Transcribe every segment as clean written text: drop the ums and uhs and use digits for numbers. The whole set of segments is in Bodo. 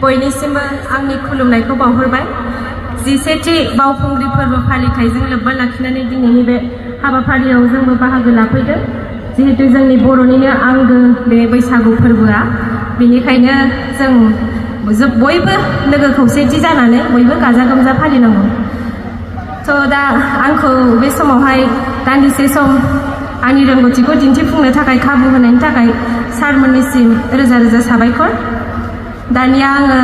बयनिसिमबो आंनि खुलुमनायखौ बावहरबाय। 17थि बावखुंग्रि फोरबो फालिथायजों लोब्बा लाखिनानै दिनैनि बे हाबाफारियाव जोंबो बाहागो लाफैदों। जिहेतु जोंनि बर'निनो आंगो बे बैसागु फोरबोआ, बेनिखायनो जों बयबो लोगो खौसेथि जानानै बयबो गाजा गोमजा फालिनांगौ। दा आंखौ बे समावहाय दान्दिसे सम आंनि रोंगौथिखौ दिन्थिफुंनो थाखाय खाबु होनायनि थाखाय सारमोननिसिम रोजा रोजा साबायखर। दानिया आङो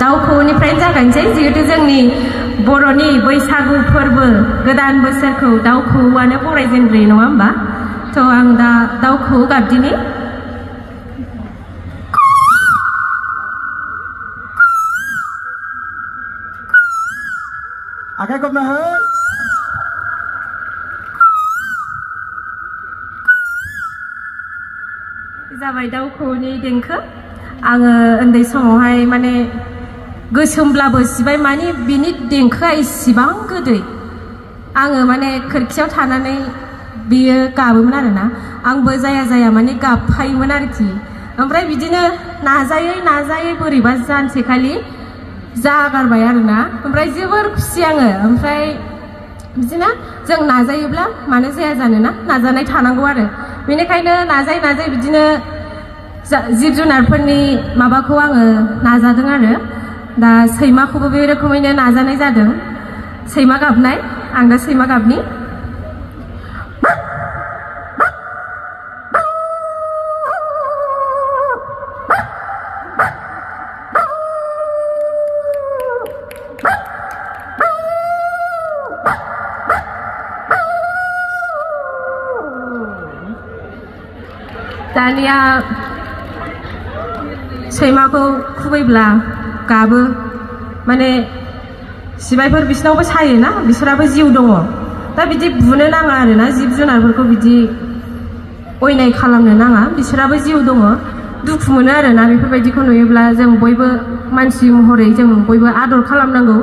दाउ खौवौनिफ्रायनो जागायनोसै। जिहेतु जोंनि बर'नि बैसागु फोरबो गोदान बोसोरखौ दाउ खौवौआनो बरायजेनग्रोयो, नङा होमबा? आं दा दाउ खौवौ गाबदिनि। आखाइ खबना हो। जाबाय दाउ खौवौनि देंखो। आङो उन्दै समावहाय माने गोसोमब्लाबो सिबाय माने बिनि देंखोआ इसिबां गोदै। आङो माने खोरखियाव थानानै बियो गाबोमोन आरोना, आंबो जाया जाया माने गाबफायोमोन आरोखि। ओमफ्राय बिदिनो नाजायै नाजायै बोरैबा जानसेखालि जागारबाय आरोना। ओमफ्राय जोबोर खुसि आङो। ओमफ्राय बिदिनो जों नाजायोब्ला मानो जाया जानोना, नाजानाय थानांगौ आरो। बेनिखायनो नाजायै नाजायै बिदिनो जिब जुनारफोरनि माबाखौ आङो नाजादों आरो। दा सैमाखौबो बे रोखोमैनो नाजानाय जादों। सैमा गाबनाय, आं दा सैमा गाबनि। दानिया सैमाखौ खुबैब्ला गाबो, माने सिबायफोर बिसिनावबो सायोना, बिसोराबो जिउ दङ। दा बिदि बुनो नाङा आरोना, जिब जुनारफोरखौ बिदि अयनाय खालामनो नाङा, बिसोराबो जिउ दङ। दुखु मोनो आरोना बेफोरबायदिखौ नुयोब्ला। जों बयबो मानसि महरै जों बयबो आदर खालामनांगौ।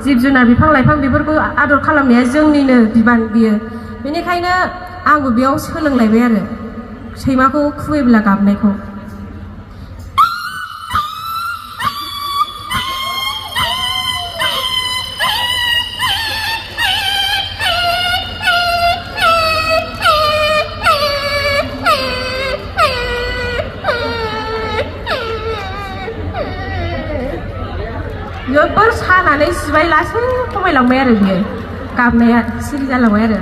जिब जुनार बिफां लाइफां बेफोरखौ आदर खालामनाया जोंनिनो बिबान बियो। बेनिखायनो आंबो बेयाव सोलोंलायबाय आरो सैमाखौ खुबैब्ला गाबनायखौ। जोबोर सानानै सिबाय लासै खमायलांबाय आरो बियो, गाबनाया सिरि जालांबाय आरो।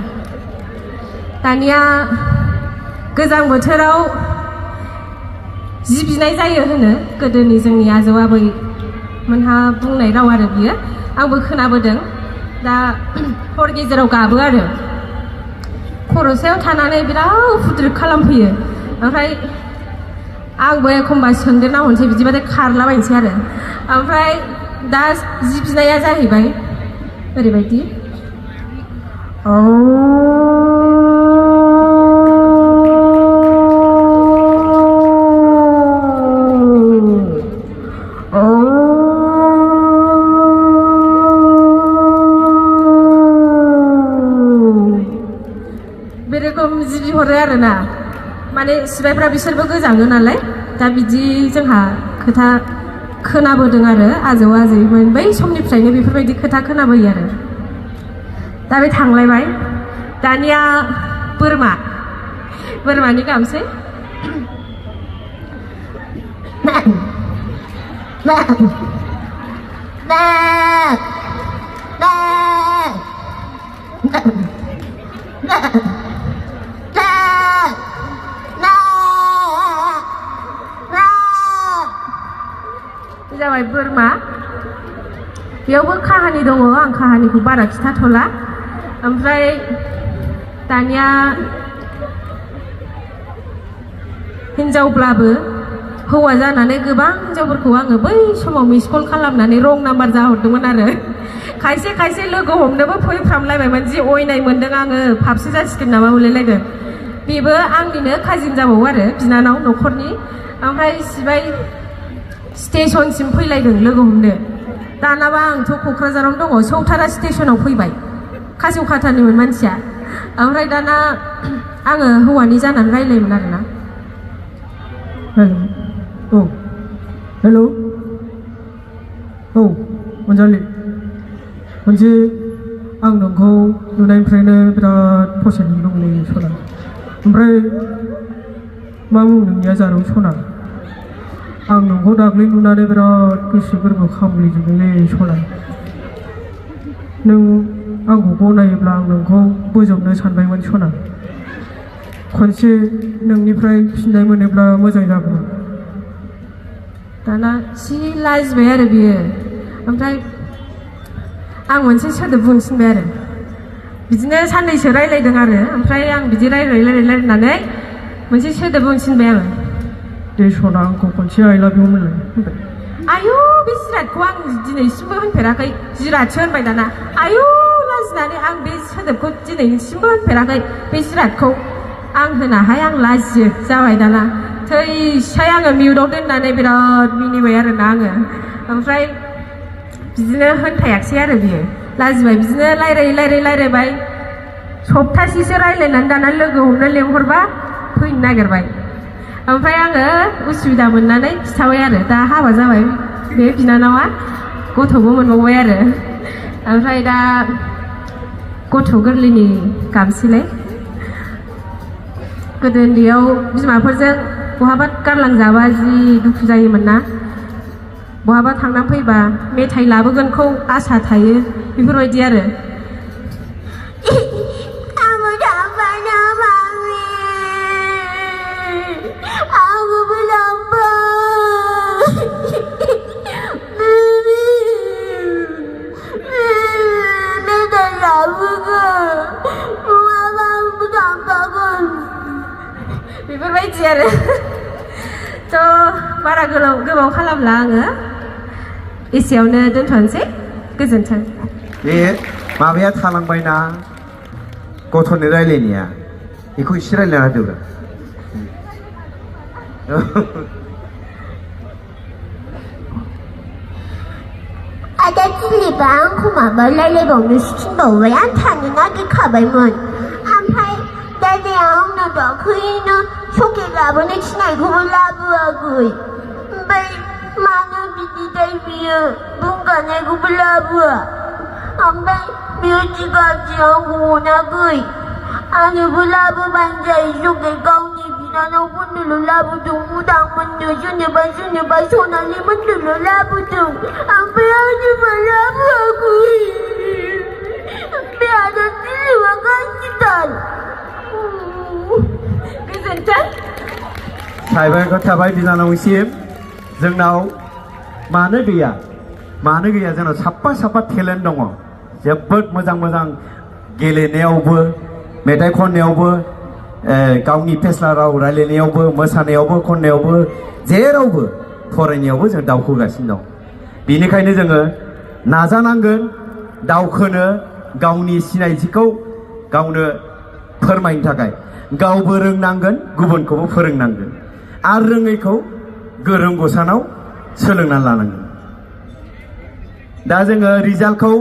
दानिया गोजां बोथोराव जि बिनाय जायो होनो, गोदोनि जोंनि आजौ आबैमोनहा बुंनाय राव आरो बियो, आंबो खोनाबोदों। दा हर गेजेराव गाबो आरो, खर'सायाव थानानै बिराद उफुद्रुग खालामफैयो। ओमफ्राय आंबो एखमबा सोंदेरना हरनोसै, बिदिबाथाय खारलाबायनोसै आरो। ओमफ्राय दा जि बिनाया जाहैबाय ओरैबायदि। बे रोखोम जि बिहरो आरोना, माने सिबायफ्रा बिसोरबो गोजाङो नालाय। दा बिदि जोंहा खोथा खोनाबोदों आरो आजौ आजैमोन बै समनिफ्रायनो बेफोरबायदि खोथा खोनाबोयो आरो। दा बे थांलायबाय। दानिया बोरमानि गाबसै। जाबाय बोरमा। बेयावबो काहानि दङ, आं काहानिखौ बारा खिथाथ'ला। ओमफ्राय दानिया हिनजावब्लाबो हौवा जानानै गोबां हिनजावफोरखौ आङो बै समाव मिस कल खालामनानै रं नाम्बार जाहरदोंमोन आरो। खायसे खायसे लोगो हमनोबो फैफ्रामलायबायमोन, जि अयनाय मोनदों आङो, फाबसो जासिगोन नामा मोनलायलायदों। बेबो आंनिनो काजिन जाबावो आरो, बिनानाव न'खरनि। ओमफ्राय सिबाय स्टेशनसिम फैलायदों लोगो हमनो। दानाबा आंथ' क'क्राझारावनो दङ, सौथारा स्टेशनाव फैबाय, खासेव खाथानिमोन मानसिया। ओमफ्राय दाना आङो हौवानि जानानै रायलायोमोन आरोना। हेल' औ हेल' औ अनजालि मोनसे आं नोंखौ नुनायनिफ्रायनो बिराद फसायनो दंलै सना ओमफ्राय मा मुं नोंनिया जारौ सना आं नोंखौ दाख्लै नुनानै बिराद गोसो गोरबो खामग्लिजोबदोंलै सना नों आंखौ गनायोब्ला आं नोंखौ बोजबनो सानबायमोन सना खनसे नोंनिफ्राय फिननाय मोनोब्ला मोजां जागौमोन दाना जि लाजिबाय आरो बियो ओमफ्राय आं मोनसे सोदोब बुंनो थिनबाय आरो बिदिनो साननैसो रायलायदों आरो ओमफ्राय आं बिदि रायलायनानै मोनसे सोदोब बुंनो थिनबाय आङो दे सना आंखौ खनसे आइ लाभ इउ होनलाय होनबाय आयु बे जिरादखौ आं दिनैसिमबो होनफेराखै जिरादसो होनबाय दाना आयु लाजिनानै आं बे सोदोबखौ दिनैसिमबो होनफेराखै बे जिरादखौ आं होनाहाय आं लाजियो जाबाय दाना थैसाय आङो मिउटआव दोननानै बिराद मिनिबाय आरोना आङो ओमफ्राय बिदिनो होनथायाखिसै आरो बियो लाजिबाय बिदिनो रायलायबाय सप्तासेसो रायलायनानै दाना लोगो हमनो लेंहरबा फैनो नागिरबाय ओमफ्राय आङो उसुबिदा मोननानै खिथाबाय आरो दा हाबा जाबाय बे बिनानावा गथ'बो मोनबावबाय आरो ओमफ्राय दा गथ' गोरलैनि गाबसैलाय गोदो उन्दैयाव बिमाफोरजों बहाबा गारलांजाबा जि दुखु जायोमोन ना बहाबा थांना फैबा मेथाइ लाबोगोनखौ आसा थायो बेफोरबायदि आरो बेफोरबायदि आरो थ' बारा गोबाव खालामला आङो एसेयावनो दोनथ'नोसै गोजोन्थों बे माबाया थालांबायना गथ'नि रायलायनाया बेखौ एसे रायलायना होदोब्रा आदा दिलिपआ आंखौ माबा रायलायबावनोसो थिनबावबाय आं थानो नागिरखाबायमोन ओमफ्राय दादाया आंनो दाख्लैनो चक्लेट लाबोनो थिननायखौबो लाबोआखै ओमफ्राय मानो बिदिथाय बियो बुंगानायखौबो लाबोआ ओमफ्राय बियो जि गाज्रि आंखौ अनाखै आंनोबो लाबोबानो जायो चक्लेट गावनि बिनानावफोरनोल' लाबोदों उदांमोननो सोरनोबा सनालिमोननोल' लाबोदों ओमफ्राय आंनोबो लाबोआखै बे आदा दिलिपआ गाज्रिथार गोजोन्थों साबायखर थाबाय बिनानावसिम जोंनाव मानो गैया जोंनाव साफा टेलेन्ट दङ जोबोद मोजां गेलेनायावबो मेथाइ खननायावबो गावनि फेस्ला राव रायलायनायावबो मोसानायावबो खननायावबो जेरावबो फरायनायावबो जों दावखोगासिनो दं बेनिखायनो जोङो नाजानांगोन दावखोनो गावनि सिनायथिखौ गावनो फोरमायनो थाखाय गावबो रोंनांगोन गुबुनखौबो फोरोंनांगोन आरो रोङैखौ गोरों गोसानाव सोलोंनानै लानांगोन दा जोङो रिजाल्टखौ